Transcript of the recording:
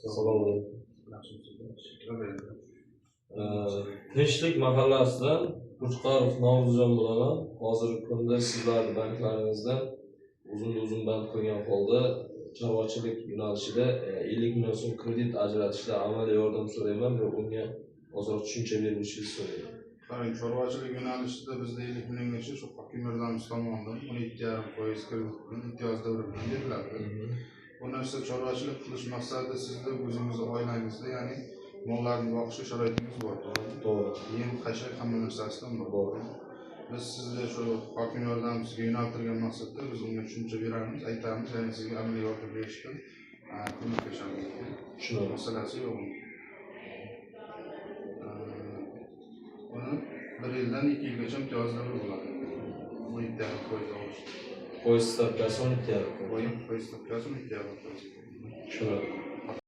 Assalomu alaykum. Kiraveringlar. Tinchlik mahallasidan Qo'chqorov Novruzjon bo'laman. Hozirgi kunda sizlarni banklaringizdan o'zimni o'zim band qilgan holda chorvachilik yo'nalishida 50 million so'm kredit ajratishda amaliy yordam so'rayman va unga ozroq tushuncha berib o'tishingizni so'rayman. Qarang, chorvachilik yo'nalishida bizda 50 milliongacha shu hokim yordamchisi tomonidan 17,5% kredit bilan, imtiyoz davri bilan beriladi. Bu narsa chorvachilik qilish maqsadida sizni o'zingizni oilangizda, ya'ni mollarni boqishga sharoitingiz bor, to'g'rimi? To'g'ri. Yem, xashak, hamma narsasidan bor. Bor. Biz sizni shu hokim yordamchisiga yo'naltirgan maqsadda biz unga tushuncha beramiz, aytamiz, ya'ni sizga amaliy yordam berishga ko'maklashamiz. Tushunarli. Masalasi yo'q uni. Uni 1 yildan 2 yilgacha imtiyoz davri bo'ladi. 17,5% olish. Foiz stavkasi 17,5%. Foiz stavkasi 17,5%. Tushunarli.